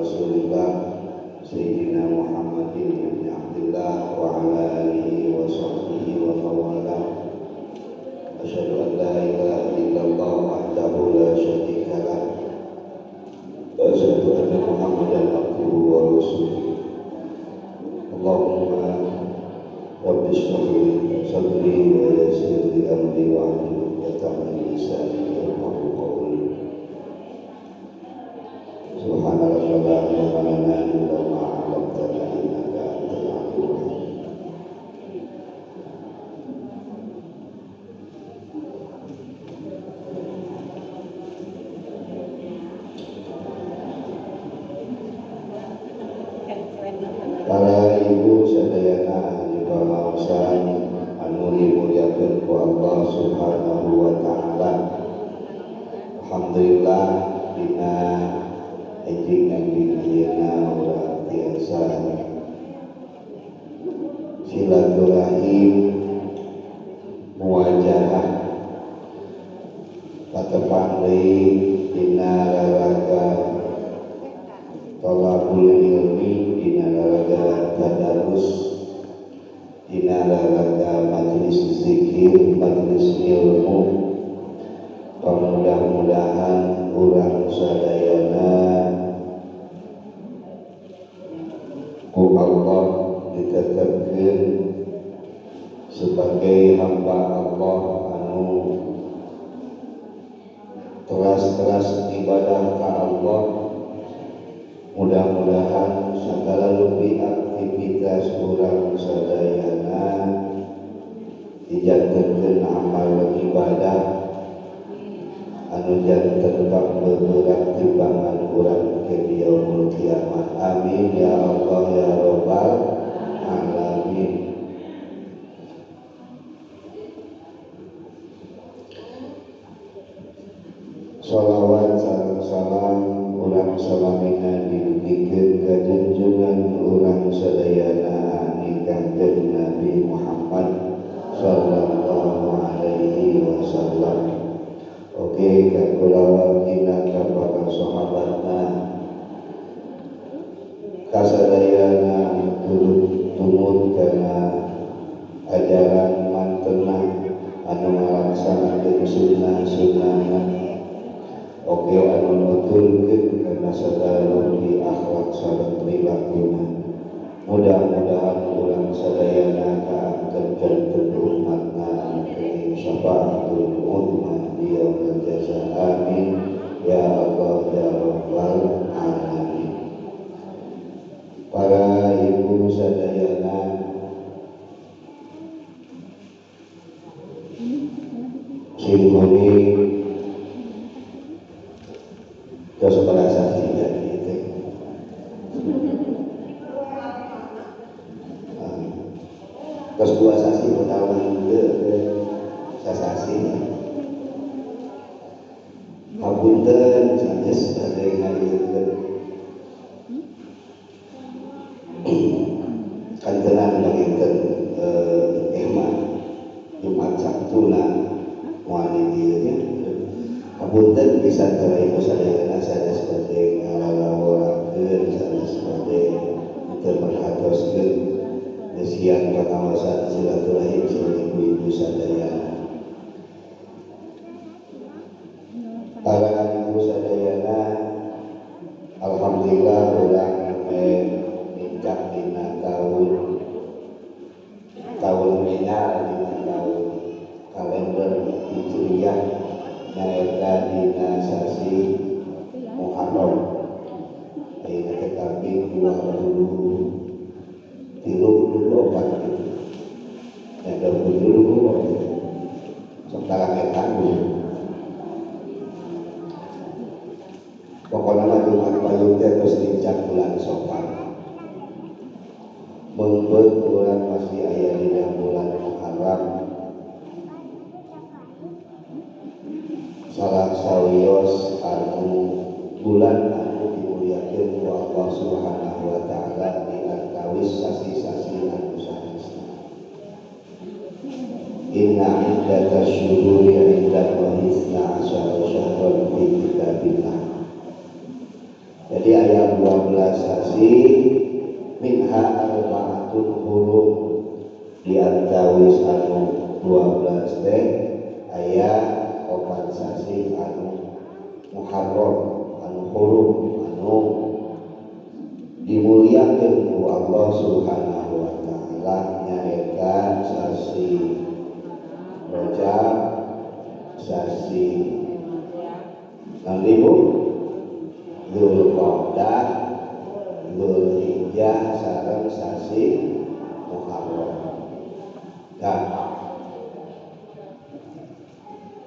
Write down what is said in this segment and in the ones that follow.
Rasulillah Sayyidina Muhammadin ibn Abdillah wa ala alihi wa sahbihi wa mawalah. Asyhadu an la ilaha illallah wahdahu la syarika lah wa asyhadu anna Muhammadan abduhu wa rasuluh. Allahumma rabbi shrah li sadri wa yassir li amri wahlul 'uqdatam min lisani yafqahu qawli. Subhanaka la ilma lana illa ma 'allamtana innaka antal alimul hakim. Para ibu sadayana di pengawasan anu dimuliakeun ku Allah Subhanahu wa taala. Alhamdulillah dina enjing-enjing ayeuna urang tiasa silaturahim muwajahah patepang deui dina raraga thalabul ilmi, dina raraga tadarus, dina raraga majelis zikir, majelis ilmu. Mudah-mudahan urang sadayana ku Allah ditetapkeun sebagai hamba Allah anu teras-teras ibadah ka Allah. Mudah-mudahan segala lebih aktivitas urang sadayana dijantenkeun amal ibadah anu janten pangbeberat timbangan urang ke yaumul kiamat. Amin ya Allah ya Rabbal alamin. Sholawat sareng salam urang salamina didugikeun ka junjungan urang sadayana ani Kangjeng Nabi Muhammad sallallahu alaihi wasallam. Oke, ka kulawargina, ka para sahabatna, kasadayana turut tumut kana ajaran mantena anu ngalaksanakeun sunnah-sunnahna. Oke, anu nuturkeun kana sagala rupi akhlak sareng prilakuna. Mudah-mudahan urang sadayana kaangkeun janten umatna anu kenging syafaatul uzma di yaumil jaza. Amin ya Allah ya Rabbal alamin. Para ibu sadayana simkuring tos merasa tidak gitu. Tos dua sasi pertama itu sasasi. Hapunten sanes bade ngaliurkeun. Kantenan panginten mah Jumat Sabtuna moal di dieu nya. Hapunten pisan para ibu sadayana sanes bade ngalalaworakeun, sanes bade teu perhatoskeun desian pangawasan silaturahim sareng ibu-ibu sadayana. Para ibu sadayana, alhamdulillah urang nincak dina tahun anyar, dina tahun kalender Hijriah nyaeta dina sasi Muharram. Ayeuna teh kaping 23 24 gitu. Ya 23 sok tarang tanggung. Pokoknya mah Jumat payung teh geus nincak bulan Safar. Meungpeung urang masih aya dina bulan Muharram. Salah sawios anu bulan anu dimuliakeun ku Allah Subhanahu wa taala di antawis sasi-sasi anu sanesna. Inna iddatash syuhuri 'indallahi isna asyara syahran fi kitabillah. Jadi Jadi aya 12 sasi minha arba'atun hurum, di antawis anu 12 teh aya 4 sasi anu muharram, anu hurum, anu dimuliakeun ku Allah Subhanahu wa taala, nyaeta sasi Rajab, sasi naon ibu, Dzulqa'dah, Dzulhijjah sareng sasi Muharram. Nah,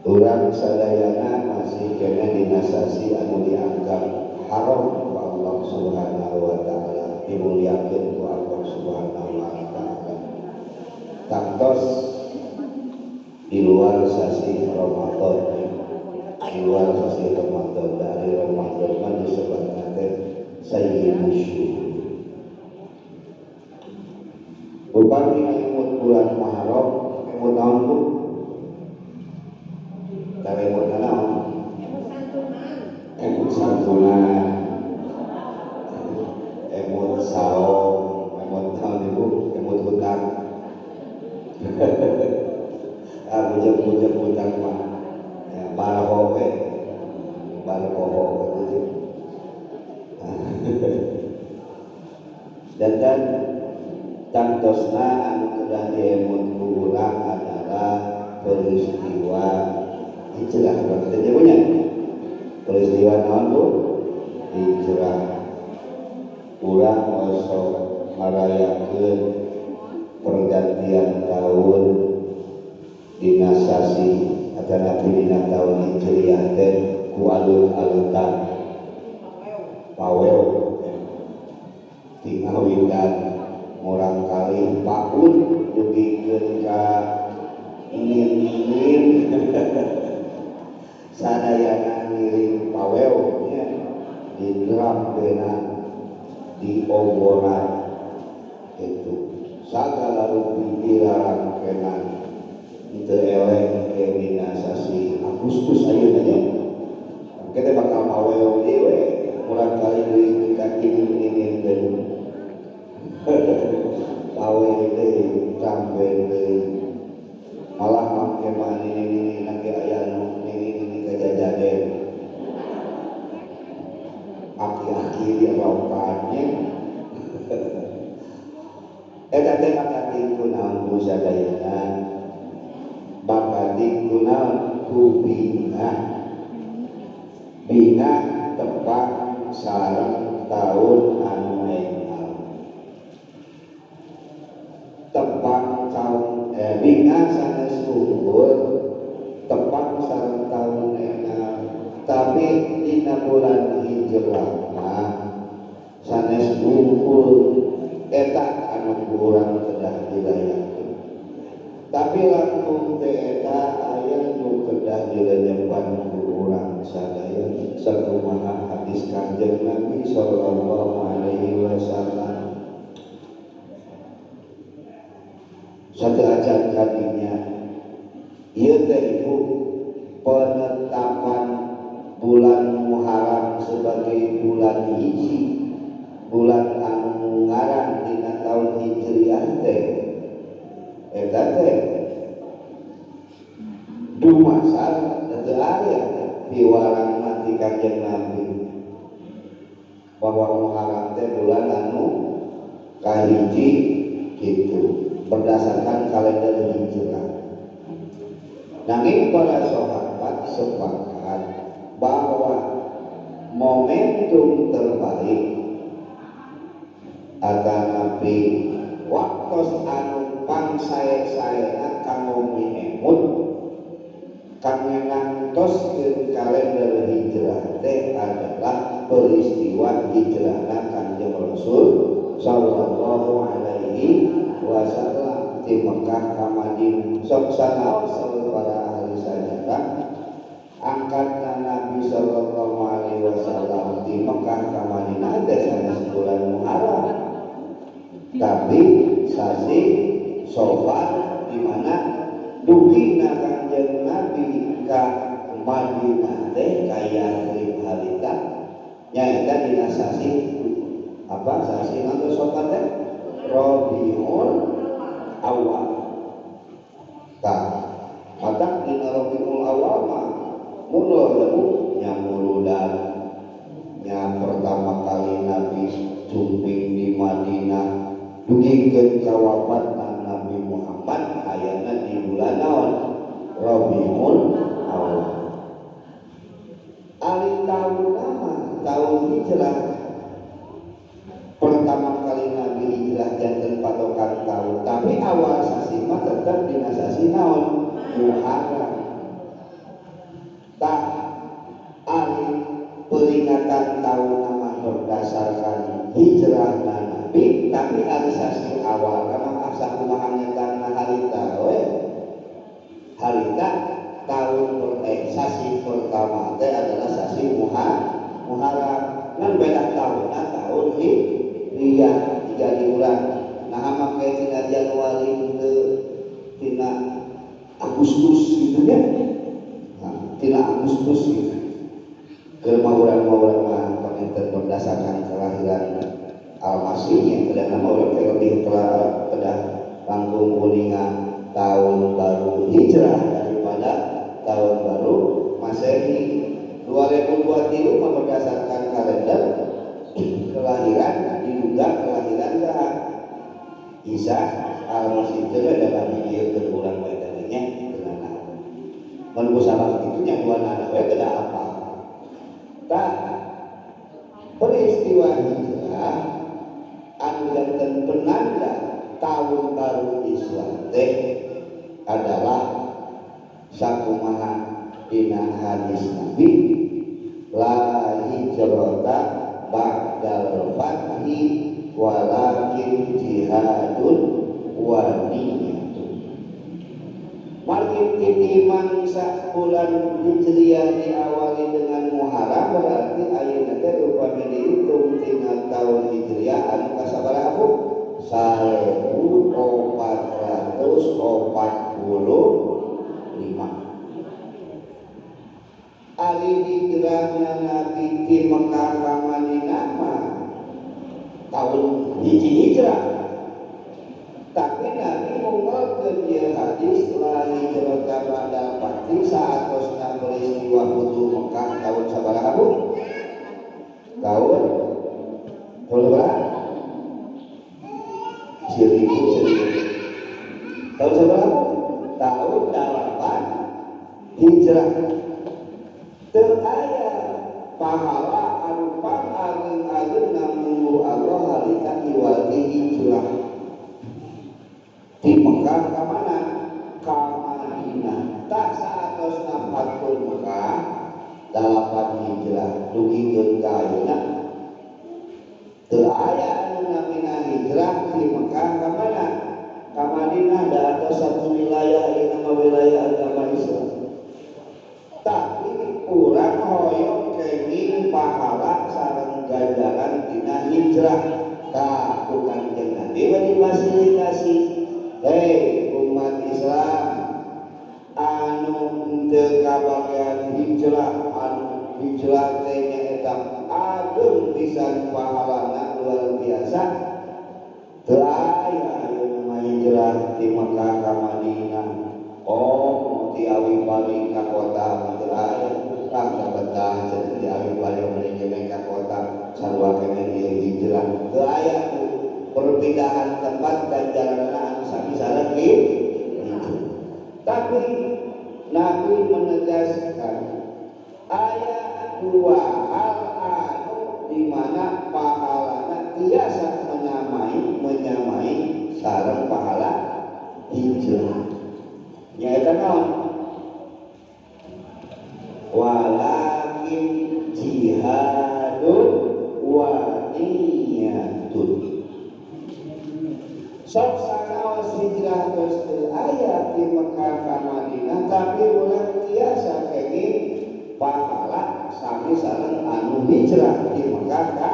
urang sadayana masih kena dina sasi anu dianggap haram ku Allah Subhanahu wa taala, dimuliakeun ku Allah Subhanahu wa taala. Tangtos di luar sasi Ramadan, di luar sasi Ramadan, dari Ramadan mah disebutna teh sayyidus syuhur. Upami emut bulan Muharram, emut naon Bu? Tara emut naon? Emut santunan, emut saum, emut naon Ibu? Emut hutang. Ah, bujeng-bujeng hutang mah ya barho we, barho gitu. Dan tangtosna anu kedah diemut ku urang adalah peristiwa hijrah. Berarti punya peristiwa naon Bu? Hijrah. Urang osok ngarayakeun pergantian tahun dina sasi atanapi dina tahun hijriah teh ku alun-alutan paweo tingawitan murang kali paun dugikeun ka ingin-ingin sadayana ngiring paweo nya di drum bena di oboran itu sagala rupi dilarangkenan teu eleng ke dina sasi Agustus ayeuna nya kita bakal paweo deui we murang kali deui ka ingin-ingin deui pawe deui rambe deui malah mangke mah nini-nini nage aya nu nini-nini kajajaden aki-aki dirokannya eta teh bakati ku naon ku sadayana, bakati ku naon ku bingah, bingah tepang sareng taun anu enggal, tepang taun bingah sanes unggul tepang sareng taun enggal, tapi dina bulan hijrah mah sanes unggul eta anu ku urang kedah dilayakeun. Tapi langkung teh eta aya nu kedah dilenyepan ku urang sadaya sakumaha hadis Kanjeng Nabi sallallahu alaihi wasallam. Satu acan kadinya ieu teh ibu penetapan bulan Muharram sebagai bulan hiji, bulan anu ngarang dina tahun Hijriah teh eta teh dumasar teu aya piwarang mati Kanjeng Nabi bahwa Muharram teh bulan anu kahiji gitu berdasarkan kalender Hijrah. Nanging para sahabat sepakat bahwa momentum terbaik atanapi waktos anu pangsae-saena kanggo miemut kanggo ngantoskeun kalender hijrah teh adalah peristiwa hijrahna Kanjeng Rasul sallallahu alaihi wasallam di Mekah ka Madinah. Sok sanaos para ahli sajarah angkatna Nabi sallallahu alaihi wasallam di Mekah ka Madinah teh sanes bulan Muharram, tapi sasi Sofar di mana dugina Kanjeng Nabi ka Madinah teh ka Yathrib harita Nyaeta dina sasi apa sasi naon sopan teh Rabiul Awal. Tah matak dina Rabiul Awal mah munul bu nya muludan nya pertama kali Nabi sumping di Madinah dugikeun ka wafatna Nabi Muhammad ayana di bulan naon Rabiul Awal. Ari tahun nama tahun hijrah pertama kali Nabi hijrah janten patokan tahun, tapi awal sasi mah tetep dina sasi naon Muharram. Tah ari peringatan tahun nama berdasarkan hijrah Nabi, tapi ari sasi awal nama asa kumaha ngetangna harita we harita tahun sasi pertama teh adalah sasi Muharram. Ngan beda tahunna tahun Hijriah tiga di urang. Nah make tina Januari teu tina Agustus gitu ya. Nah, tina Agustus gitu. Keur mah urang mah panginten berdasarkan kelahiran Al-Masih yang kedah nama urang teh lebih kedah langkung uninga tahun baru hijrah daripada tahun baru Masehi. 2023 mah berdasarkan kalender kelahiran diduga kelahiran saha Isa Al-Masih teh dalam ieu keur urang we teh nya teu naon. Mun ku sabab kitu nya dua nana we kedah apa. Tah peristiwa hijrah anu janten penanda tahun baru Islam teh adalah sakumaha dina hadis Nabi la hijrata ba'dal fathi walakin jihadun wa niyatun. Margi titi mangsa bulan Hijriah diawali dengan Muharram berarti ayeuna teh upami dihitung tina tahun Hijriah anu kasabaraha bu 1445. Ari hijrahna Nabi ti Mekah ka Madinah mah tahun hiji hijrah. Tapi Nabi ngomongkeun ieu hadis la hijrata ba'dal fathi saatosna peristiwa Futuh Mekah tahun sabaraha bu? Tahun sabaraha? 1000. Tahun sabaraha bu? Tahun 8 hijrah. Teu aya pahala anu pangageung-ageung ngamumbu Allah harita iwal ti hijrah di Mekah ka mana? Ka Madinah. Tak saatosna Fathul Mekah 8 hijrah dugikeun ka ayeuna teu aya anu namina hijrah di Mekah ka mana? Ka Madinah da atos satu wilayah ieu mah wilayah agama Islam. Tapi urang hoyong kenging pahala sareng ganjaran dina hijrah ka ku Kanjeng Nabi we difasilitasi. Hei umat Islam anu teu kabagean hijrah, anu hijrah teh nyaeta ageung pisan pahalana luar biasa. Teu aya ayeuna mah hijrah ti Mekah ka Madinah. Oh, ti awi balik ka kota teu aya. Tah betah cenah ti awi balik manajemen ka kota sarua keneh ieu hijrah. Teu aya perpindahan tempat ganjaranna anu sami sareng hijrah. Tapi Nabi menegaskan aya dua hal anu di mana pahalana tiasa menyamai sareng pahala hijrah. Nyaeta naon? Walakin jihadun wa niyatun. Sok sanaos hijrah tos teu aya di Mekah ka Madinah tapi urang tiasa kenging pahala sami sareng anu hijrah di Mekah ka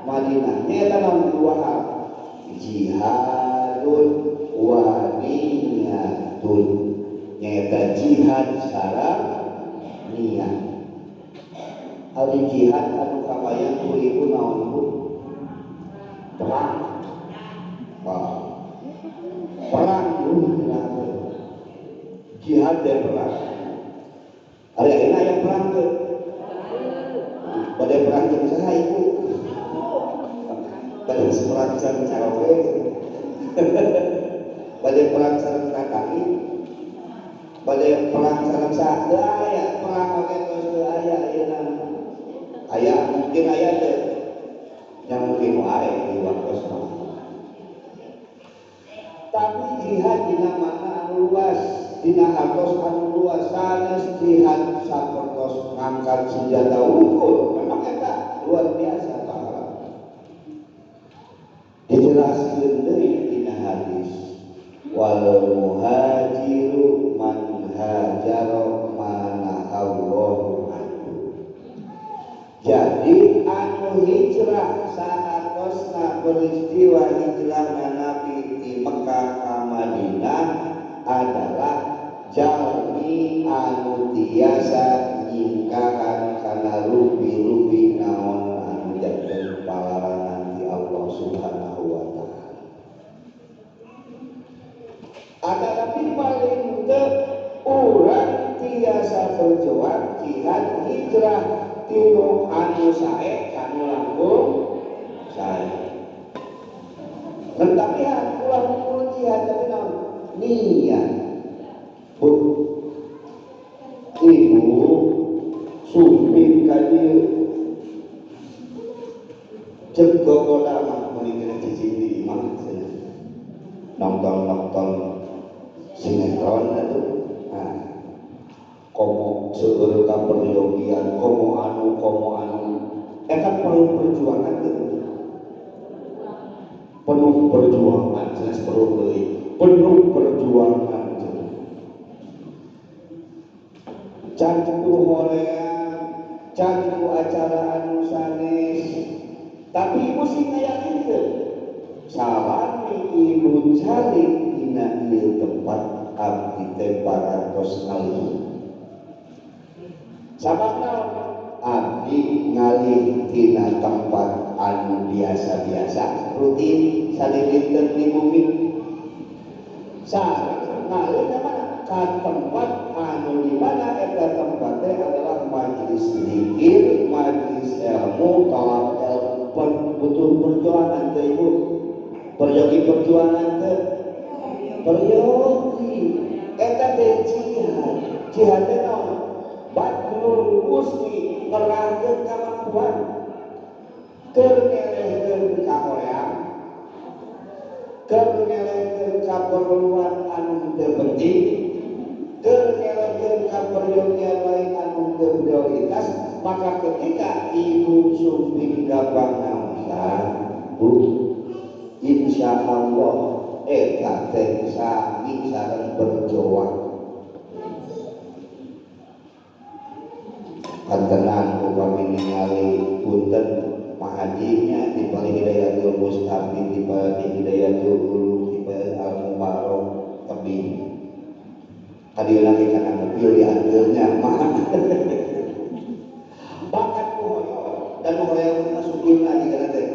Madinah. Nyaeta naon dua hal? Jihadun wa niyatun. Nyaeta jihad sareng niat. Ari jihad anu kabayang ku ibu naon bu? Perang. Wah. Perang bu jihad dan perang. Ari ayeuna aya perang teu? Bade perang jeung saha ibu? Bade perang sareng caroge. Bade perang sareng kakaki. Bade perang sareng saha? Teu aya perang oge geus teu aya ayeuna. Aya mungkin aya teu? Nya mungkin wae di waktos mah. Tapi jihad dina makna anu luas, dina artos anu luas sanes jihad sapertos ngangkat senjata unggul, memang eta luar biasa pahala. Dijelaskeun deui dina hadis, wal muhajiru man hajara manahallahu anhu. Jadi anu hijrah saatosna peristiwa hijrahna Nabi di Mekah ka Madinah adalah jalmi anu tiasa nyingkahan kana rupi-rupi naon anu janten palarangan ti Allah Subhanahu wa taala. Atanapi paling teu urang tiasa berjuang jihad hijrah tinu anu sae kanu langkung sae. Tetapi ulah ngumpul jihad tapi naon niat. Bu, ibu sumping ka dieu jeung gogoda mah mending kena cicing di imah cenah. Nonton-nonton sinetron atuh. Nah, komo seueur kaperyogian, komo anu eta perlu perjuangan teu? Penuh perjuangan, jelas perlu deui. Penuh perjuangan cenah. Can ku hoream, can ku acara anu sanes. Tapi ibu sing ngayakinkeun. Salami ibu calik dina ieu tempat abdi teh parantos ngalih. Sabab naon? Abdi ngalih tina tempat anu biasa-biasa, rutin sadinten di bumi. Sareng ngalih ka mana? Ka tempat anu di mana eta tempat teh adalah majelis zikir, majelis ilmu, talab ilmu, butuh perjuangan teh ibu. Peryogi perjuangan teh. Peryogi eta teh jihad. Jihad teh naon? Badlul wus'i, ngerahkeun kamampuan. Keur ngelehkeun ka hoream, keur ngelehkeun kaperluan anu teu penting, keur ngelehkeun kaperyogian lain anu teu prioritas. Maka ketika ibu sumping ka pangaosan, Bu, insya Allah eta teh sami sareng berjuang. Kantenan upami ningali punten mahajinya di paling hidayatul mustafid, di paling hidayatul ulum, di paling al mubarok tebing. Kadieu lagi kana mobil dianteurnya mah. Bakat ku hoyong dan hoyong mah supirna jigana teh.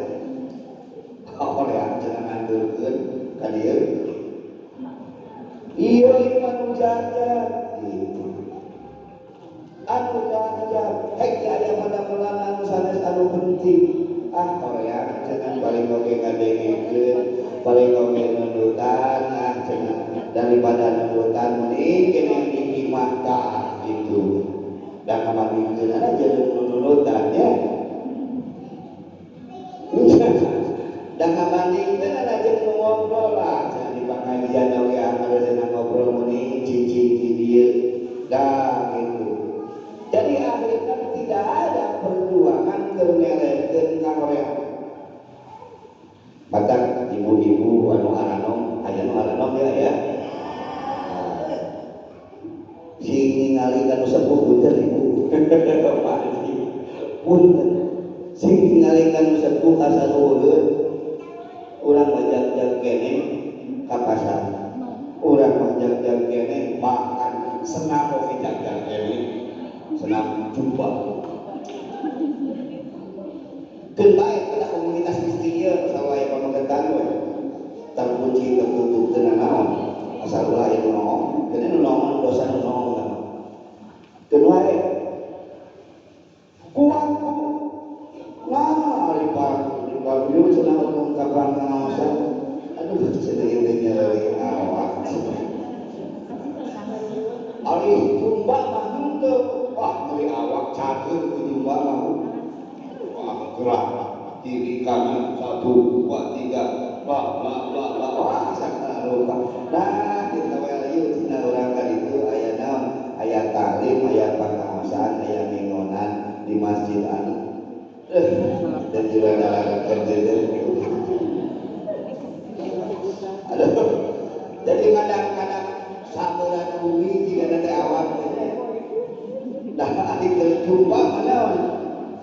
Hoream cenah nganteurkeun ka dieu. Ieu mah nu jaga gitu. Anu jaga hek aya padamelan anu sanes anu penting. Ah hoream cenah paling oge ngadengekeun, paling oge nundutan, ah cenah daripada nundutan mending keneh di imah tah gitu. Da kamandikeun aja nundutan nya. Da kamandikeun aja nu ngobrol lah cenah di pangajian oge anggar cenah ngobrol mending cicing di dieu. Dah gitu. Jadi akhirnya tidak ada perjuangan keur ngelehkeun ka hoream. Matak ibu-ibu anu aranom, aya nu aranom ya ya. Sing ningali ka nu sepuh punten ibu. Punten. Sing ningali ka nu sepuh kasaluhureun. Keun bae pada komunitas istri ieu asal aya pamegetan we. Terkunci tertutup teu nanaon. Asal ulah aya nu noong, keun nu noong dosa nu noong mah. Keun wae. Kuat ku. Nah, ari pak ieu cenah urang ka pangaosan. Aduh cenah ieu teh nyeri awak. Ari jumba mah henteu. Wah, nyeri awak cager ku jumba mah. Wah, gerak kiri kanan 1 2 3 bla bla bla bla. Wah, sakala rupa. Nah, kita we ieu cenah urang ka ditu aya naon? Aya taklim, aya pangaosan, aya mingonan di masjid anu. Dan juga dalam kerja. Aduh. Jadi kadang-kadang saberat bumi jika nanti awak teh. Dah adik terjumpa mana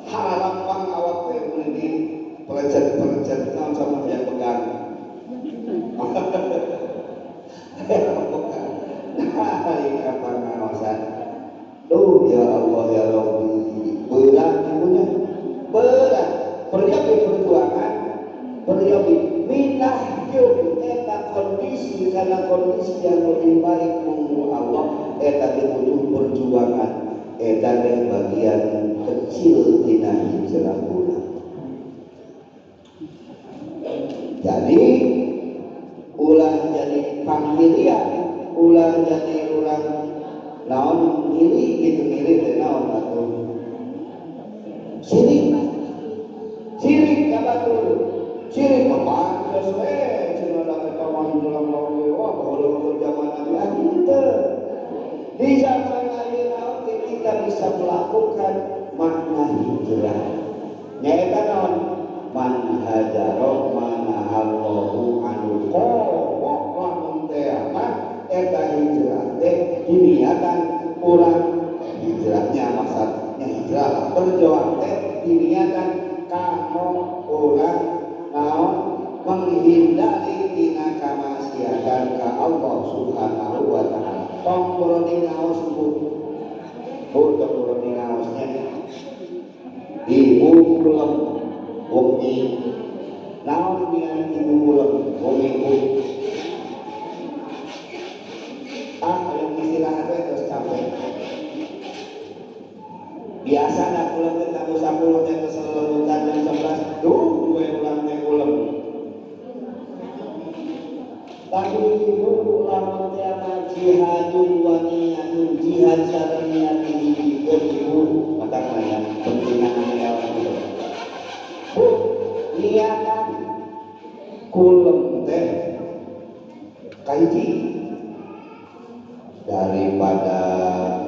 harapang awak teh mun di pelecet-pelecet naon sama yang pegang. Nah, ari kapangaosan. Duh ya Allah ya Rabbi, berat ibunya. Berat. Peryogi perjuangan, peryogi minahkeun eta kondisi karena kondisi yang lebih baik menurut Allah eta teh butuh perjuangan, eta teh bagian kecil tina hijrah urang. Jadi ulah jadi pangirian, ulah jadi urang naon ngiri gitu, ngiri teh naon atuh. Sirik, sirik ka batur, sirik mah pantes we cenah da eta mah hijrah mah wah baheula zaman Nabi ah henteu. Di zaman ayeuna oge kita bisa melakukan makna hijrah. Nyaeta naon? Man hajara manahallahu anu komo lamun teh mah eta hijrah teh diniatan urang hijrahnya maksudnya hijrah lah berjuang teh diniatan kanggo urang naon menghindari tina kamaksiatan ka Allah Subhanahu wa taala. Tong boro ngaos Bu. Bu tong boro ngaosnya. Ibu kulem wengi. Naon niat ibu kulem wengi Bu? Ah, hayang istirahat we terus capek. Biasa dah kulem teh tamu 10 teh keselemutan jam 11. Duh, we ulang teh kulem. Tapi ibu lamun teh mah jihadun wa niyatun, jihad sareng niat dihijikeun ibu, mata mah pentingna anu Bu, niatan kulem teh kahiji daripada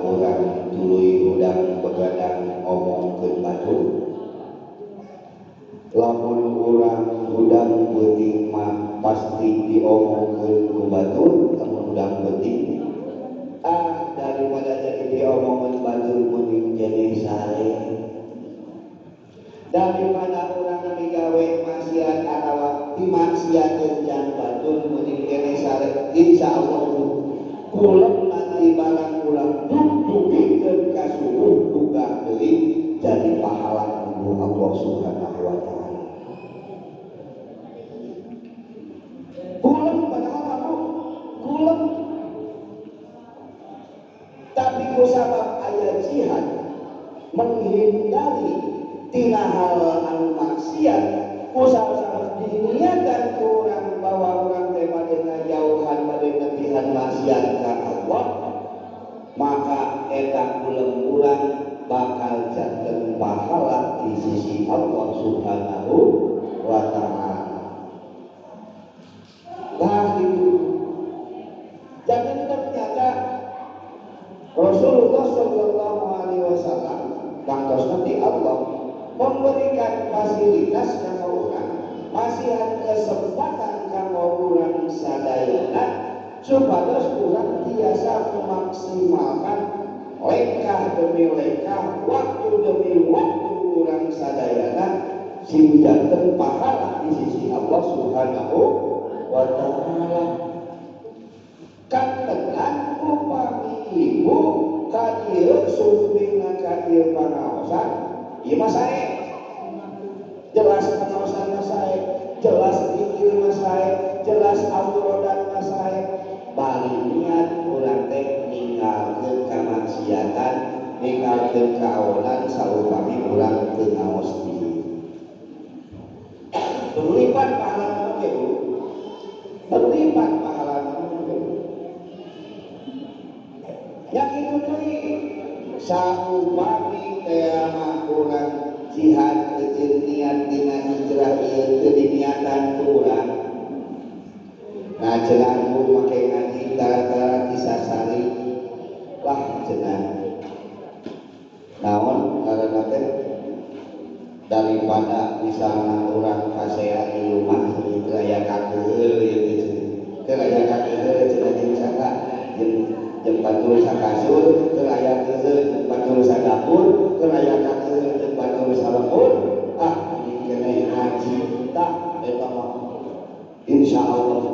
orang tuluy hudang begadang ngomongkeun batur. Lamun urang hudang peuting mah pasti diomongkeun ku batur, lamun hudang peuting. Ah, daripada jadi diomongkeun batur mending jadi sare. Daripada urang migawe maksiat atawa dimaksiatkeun jan batur mending keneh sare. Insyaallah kulem nanti barang urang dugdugikeun ka subuh duga deui jadi pahala ku Allah Subhanahu wa taala. Kulem padahal aku kulem tapi ku sabab aya jihad menghindari tina hal anu maksiat ku sabab diniatan ku urang bahwa urang teh bade ngajauhan bade nepihan maksiat ka Allah, maka eta kulem urang bakal janten pahala di sisi Allah Subhanahu wa taala. Nah itu. Jadi ternyata Rasulullah Shallallahu Alaihi Wasallam bangtosna di Allah memberikan fasilitas kanggo urang, masihan kesempatan kanggo urang sadayana supados urang tiasa memaksimalkan lengkah demi lengkah, waktu demi waktu urang sadayana sing janten pahala di sisi Allah Subhanahu wa taala. Katenan upami ibu ka dieu sumpingna ka ieu pangaosan ieu mah sae. Jelas pengaosan mah sae, jelas zikir mah sae, jelas aurodan mah sae. Bari niat urang teh ninggalkeun kamaksiatan, ninggalkeun kaonan saupami urang teu ngaos di dieu. Berlipat pahala oge, Bu. Berlipat pahala oge. Nya kitu deui saupami teh mah urang jihad jeung niat dina hijrah ieu teu diniatan ku urang. Nah cenah bu make ngaji tara-tara disasari lah cenah. Naon karena teh daripada misalna urang pasea di rumah teu aya kakeuheul ieu teh cenah. Teu aya kakeuheul cenah jeung saka jeung batur sakasur, teu aya keuheul jeung batur sadapur, teu aya kakeuheul jeung batur salembur. Ah ini keneh ngaji tah eta mah insyaallah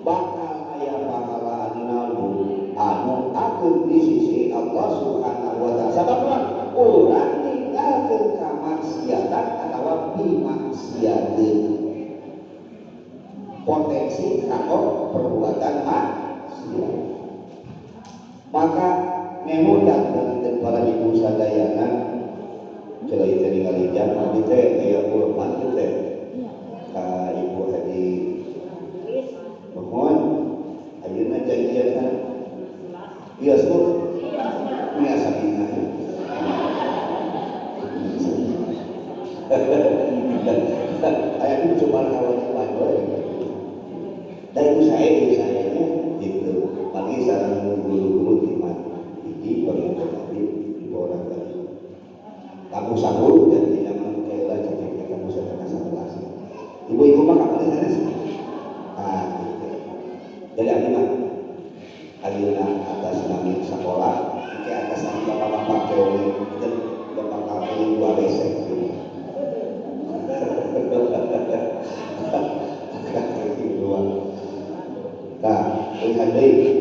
bakal aya pahala anu naon bu anu agung di sisi Allah Subhanahu wa taala. Sabab naon? Urang ninggalkeun kamaksiatan atawa bimaksiateun. Potensi kanggo perbuatan maksiat. Maka ngemutan panginten para ibu sadayana kalau itu ningali jam abdi teh aya uleman teh ka Ibu Haji mohon ayeuna janjian kan ieu bu biasa dina aya nu coba kawajiban we da itu sayanya gitu pagi sareng guru-guru di hiji panginten abdi di orang tadi kamu sabur dan tidak mengkeula cekeknya kamu setengah 11 ibu-ibu mah kamari sanes ah gitu. Jadi abdi mah ayeuna atas nami sekolah ke atas nami bapak-bapak keuli itu bapak keuli dua besek gitu. Dua. Nah, lihat deui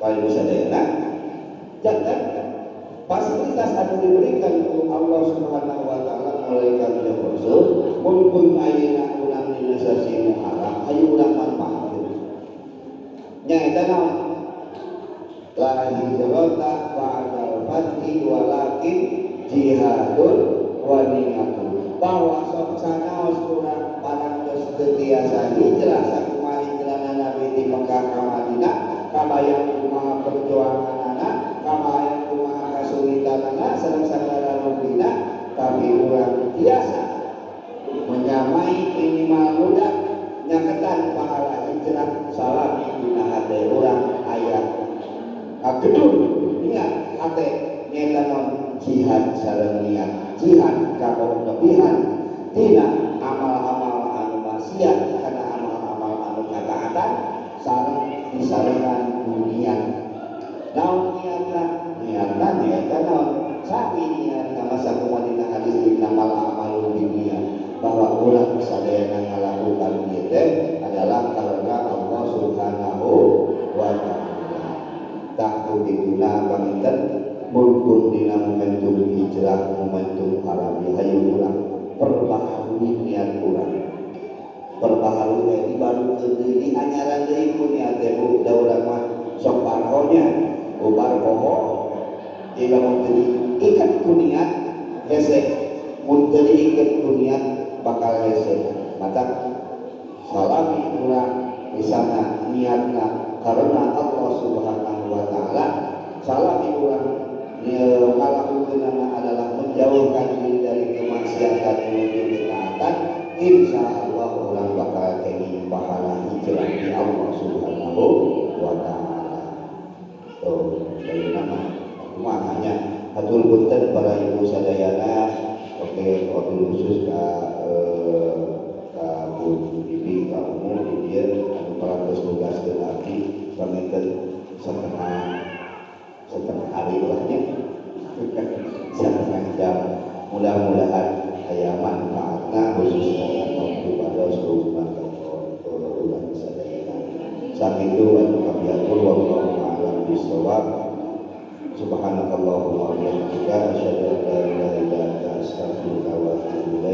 para ibu sadayana jangan fasilitas anu diberikan ku Allah Subhanahu wa taala melalui Kanjeng Rasul mumpung ayeuna urang dina sasi Muharram hayu urang manfaatkeun nyaeta naon la hijrata ba'dal fathi walakin jihadun wa niyatun bahwa sok sanaos urang barang geus teu tiasa hijrah sakumaha hijrahna Nabi di Mekah ka Madinah kabayang kumaha perjuanganana kabayang kumaha kasulitanana sareng sagala rupina tapi urang tiasa menyamai minimal mudah nyaketan pahala hijrah salami dina hate urang aya kagedur niat hate nyaeta naon jihad sareng niat jihad kanggo nebihan tina amal-amal anu maksiat kana amal-amal anu kataatan sareng disarengan niat naon niatna niatna nyaeta naon sami niatna masa kumaha dina hadis innamal a'malu binniyat bahwa urang sadayana ngalakukan ieu teh adalah karena Allah Subhanahu wa taala. Tah kituna panginten mumpung dina momentum hijrah momentum haram hayu urang perbaharui niat urang. Perbaharui teh dibarukeun deui dianyaran deui ku niat teh bu da urang mah sok barhonya ubar poho jika mun teu diikat ku niat hese mun teu diikat ku niat bakal hese mata salami urang misalna niatna karena Allah Subhanahu wa taala salami urang ngalakukeunana adalah menjauhkan diri dari kemaksiatan menuju ketaatan insya Allah orang bakal kenging pahala hijrah di Allah Subhanahu wa taala. Tuh, dari nama kumaha nya hatur punten para ibu sadayana oke wabil khusus ka ka Bu Bibi ka Umu di dieu anu parantos nugaskeun abdi panginten setengah hari lah nya setengah jam mudah-mudahan aya manfaatna khususna kanggo pribados rumah kanggo urang sadayana sakitu anu kabiatur wallahu a'lam bishawab. Subhanakallahumma wa bihamdika asyhadu an la ilaha illa anta astaghfiruka wa atubu ilaik.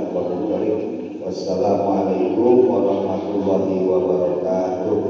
Wassalamualaikum warahmatullahi wabarakatuh.